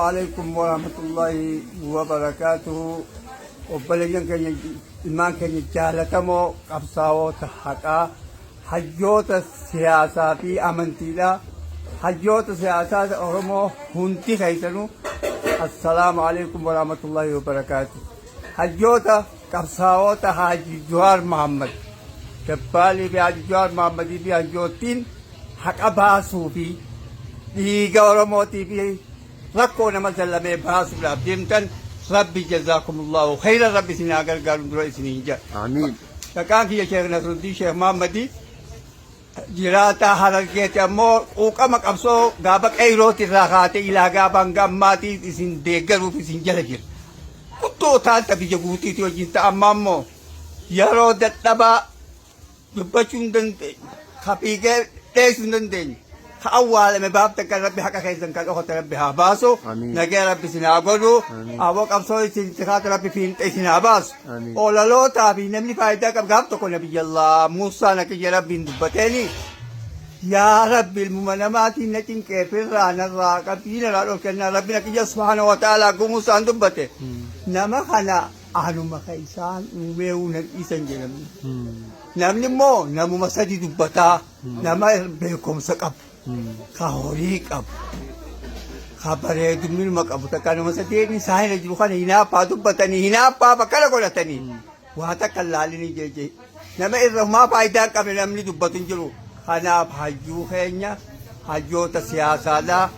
Alaikum warahmatullahi wabarakaatuhu. Obboleeyyan keenya, ilmaan keenya jaalatamoo, qabsaa'oota haqaa, hayyoota siyaasaa fi amantiidha. Hayyoota siyaasaa Oromoo hundi keessanuu, assalaamu alaikum warahmatullahi wabarakaatuhu. Hayyoota qabsaa'oota Haaji Jawaar Mahammad Dabbaalii fi Haaji Jawaar Mahammadii fi hayyoottiin haqa baasuu fi dhiiga Oromootii fi rakkoo nama zallamee baasuudhaaf deemtan, Rabbi jazaakumullahu khayran, Rabbi isin haa gargaaru dura isiniin jedha. Amiin. Maqaan kiyya Sheekh Nasruddin Sheekh Mahammadii, jiraataa Harargeeti, ammoo quuqama qabsoo gaafa qeeyrooti irraa kaatee ilaa gaafa hanga ammaatii isin deeggaruuf isin jala jira. Guddoo taanta biyya guutuuti wajjin ta'a. Amma ammoo yeroo dadhabaa dubbachuu hin dandeenye, ka fiigee dheessuu hin dandeenye, ka awwaalame baaftan kan Rabbi haqa keessan kan dhokate Rabbi haa baasu. Amiin. Nagaya Rabbi isin haa godhu. Amiin. Aboo qabsoo isin itti kaate Rabbi fiinxa isin haa baasu. Amiin. Olalootaa fi namni faayidaa qabu gaaf tokko Nabiyyallah Muusaan akka ija Rabbiin dubbateeni, yaa Rabbi, ilmuma namaatiin na cinqee firraa narraa qabbii narraa dhorkennaa, Rabbiin akka ija subhaanahu wa ta'aalaa akka Muusaan dubbate nama kana anuma ka isaan uumeewu nan dhiisan jedhamni. Namni immoo namuma sadi dubbataa: nama beekumsa qabu, ka horii qabu, ka bareedumminuma qabu. Takka nama sadeen isaanirra jiru kana hinaaffaa dubbatanii, hinaaffaaf akkana godhatanii waa takka hin laalinii jeeje. Nama irra humaa faayidaa hin qabne namni dubbatu hin jiru. Kanaaf hayyuu keenya, hayyoota siyaasaadhaa,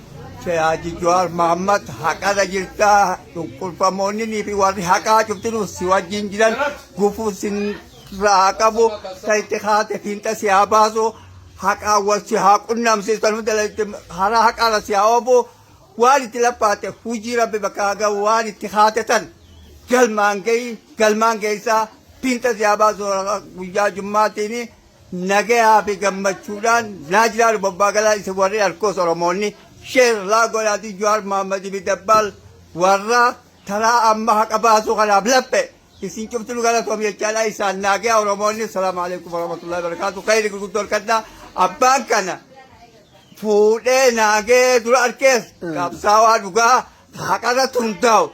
Haji Jawaar Mahammad, haqarra jirtaa, cunqurfamoonni fi warri haqaa cuftinuu si wajjin jiran, gufuu sinirraa haa qabu, ta itti kaate fiinxa si haa baasu, haqaa wal si haa qunnamsiisu, tan hunda karaa haqaarra si haa oofu, waan itti laffaate hujii Rabbi bakka haa gahu, waan itti kaate tan galmaan gahi, galmaan geessaa, fiinxa si haa baasu. Guyyaa jummaatiin nagayaa fi gammachuudhaan naa jiraatu. Bobbaa galaa isin warri harkoos Oromoonni sheer laa godhaati. Jawaar Mahammadii fi Dabbaal warra taraa amma haqa baasuu kanaaf lappe isin cuftu nu galatoom jechaadha. Isaan naagaya Oromoonni. Salaamu alaikum warahmatullahi wabarakatuh. Khayri gurguddoo harkadhaa. Abbaan kana fuudhee naagee dura arkees qabsaawaa dhugaa haqarratti hundaa'u,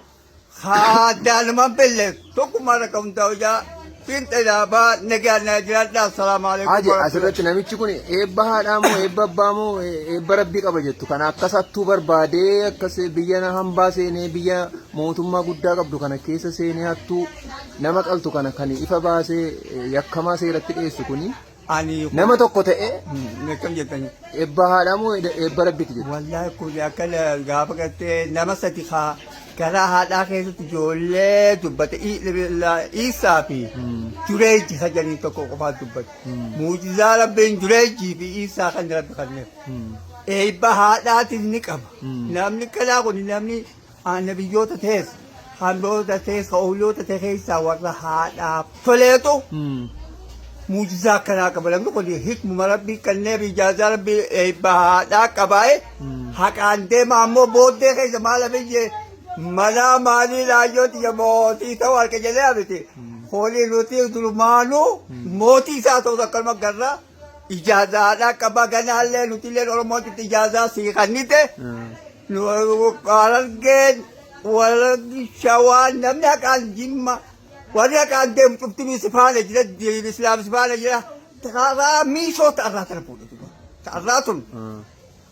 haadaanumaan belle tokkummaa irra kan hundaa'u jaa fiinxa dhaabaa. Nagaa naa jiraadhaa. Assalaamu alaikum. Haji, asirratti namichi kun eebba haadhaa moo eebba abbaa moo eebba Rabbii qaba jettu kana akkas hattuu barbaadee, akkas biyya hambaa seenee, biyya mootummaa guddaa qabdu kana keessa seenee, hattuu nama qaltu kana kan ifa baasee yakkamaa seeratti dhiyeessu kuni Ani nama tokko ta'ee akkam jettani? Eebba haadhaa moo eebba Rabbiiti jettu? Wallaahi kun akkana gaafa gartee nama sadi kaa garaa haadhaa keessatti ijoollee dubbate, Iisaa fi Jureeji kan tokko qofaa dubbate. Muujizaa Rabbiin Jureejii fi Iisaa kan Rabbi kenneef. Eebba haadhaatis ni qaba. Namni kanaa kun namni nabiyyoota ta'es, handoota ta'es, oowliyoota ta'e keessaa warra haadhaaf toleetu muujizaa akkanaa qaba. Namni kun hikmuma Rabbii kenneef, ijaazaa Rabbii, eebba haadhaa qabaa'e haqaan deema. Ammoo booddee keessa maal hafe? Manaa maalii laayyooti ya mootii ta'uu harka jedhee miti. Hoolii nuti durumaanuu mootii isaa ta'us akkanuma garraa ijaazaa haadhaa qaba. Ganaallee nutillee Oromootitti ijaazaa sii kennite. Harargeen, warri Shawaan, namni haqaan Jimma, warri haqaan deemu cuftinuu si faana jira, diin Islaam si faana jira. Karaa miishoo ta'arraa tana fuudhe. Ta'arraa tun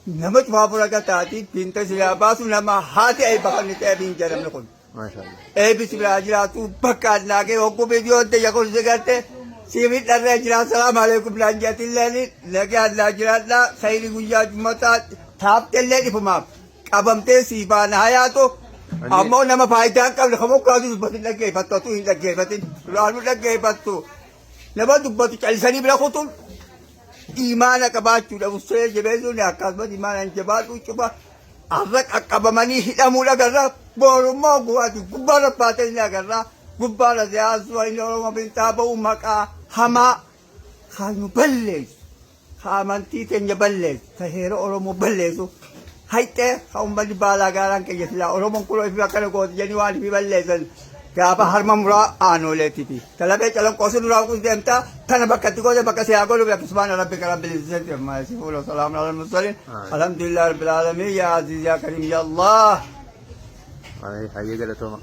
nama cufaa fura taati fiinta silaa baasu, nama haati eebba kan ta'e hin jedhamne kun. Maashaallah. Eebbi si biraa jiraatu bakka naagee hogguu viidiyoon ta'e kun si garte siif dharree jira. Salaamu alaikum naan jedhatillee nagaa naa jiraadha. Khayri guyyaa jummataa taaftellee dhifumaaf qabamtee sii baana hayaatu. Ammoo nama faayidaa hin qabne kan mukkaatu dubbatu hin dhaggeeffattu, atuu hin dhaggeeffatin, duraanuu dhaggeeffattu. Nama dubbatu callisanii bira kutuun imaana qabaachuudha. Ussee jabeessuun akkasumas imaanaan jabaadhu. Cufa har'a qaqqabamanii hidhamuu agarra, borummoo guwaati gubbaarra baatee ni agarra. Gubbaarra siyaasuu inni Oromoo finxaa ba'u maqaa hamaa kan nu balleessu, ka amantii teenya balleessu, ka heera Oromoo balleessu hayxee, ka uummanni baalaa gaaraan keenya silaa Oromoon kunoo ifi akkana gooti jedhanii waan ifi balleessan gaafa harma muraa aanoleetii fi talabee calanqoo sun duraa kun deemtaa tana bakka itti goote bakka siyaa godhu. Bakka subhaana rabbika rabbil izzati amma yasifuun wa salaamun alal mursaliin, alhamdulillahi rabbil aalamiin. Yaa aziz yaa kariim yaa Allah. Hayyee, galatooma.